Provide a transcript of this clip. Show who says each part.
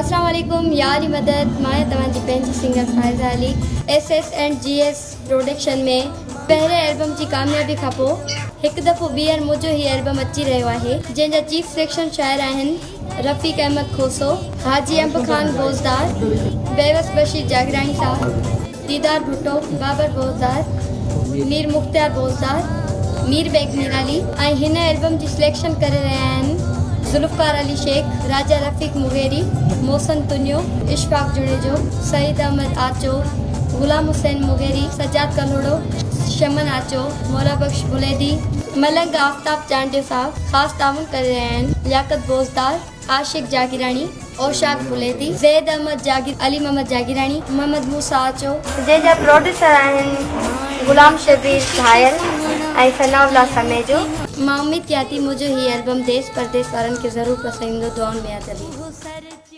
Speaker 1: السلام عليڪم يا علي مدد مان آهيان توهان جي پنهنجي singer Faiza Ali S S and G S production ۾ پهرين البم جي ڪاميابي کان پوء هڪ دفعو ٻيهر منهنجو هي البم اچي رهيو آهي جنهن جا چيف سليڪشن شاعر آهن رفيق احمد کوسو، حاجي انب خان بوزدار، بيوس بشير جاگيراڻي صاحب، ديدار ڀٽو، بابر بوزدار، مير مختيار بوزدار، مير بيگ ميرالي ۽ هن البم جي سليڪشن ڪري رهيا آهن ذوالفقار علي شيخ، راجا رفيق مغيري، محسن تنيو، اشفاق جوڻيجو، سعيد احمد آچو، غلام حسين مغيري، سجاد ڪلهوڙو، شمن آچو، مولا بخش بليدي، ملنگ آفتاب چانڊيو صاحب خاص تعاون ڪري رهيا آهن، لياقت بوزدار، عاشق جاگيراڻي، اوشاق بليدي، زيد احمد جاگير، علي محمد جاگيراڻي، محمد موسيٰ آچو. جنهن جا پروڊيوسر آهن غلام شبير گهايل ۽ ثناء الله سميجو. مان اميد ڪيان ٿي منهنجو هي البم ديس پرديس وارن کي ضرور پسند ايندو دعائن ۾ ياد رهندو.